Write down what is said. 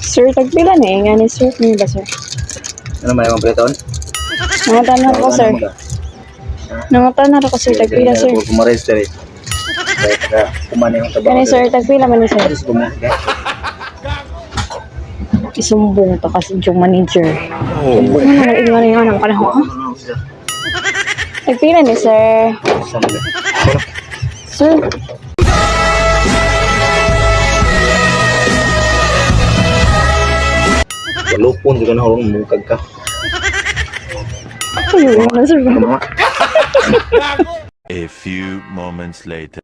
Sir, tagpila na eh. Nga ni sir. Ano ba, sir? Ano may mga preton? Nangatan na ko, sir. Nangatan na ko, sir. Tagpila, sir. Kumaregister eh. Kaya kumana yung trabaho. Kani, sir. Tagpila man ni sir. Alis ko mo. Isumbong to kasi yung manager. Ano na ingon ingon ang panahon? Tagpila ni sir. Sir. Walupon, di ka na hulong mukag ka. Ayun na, sir. A few moments later.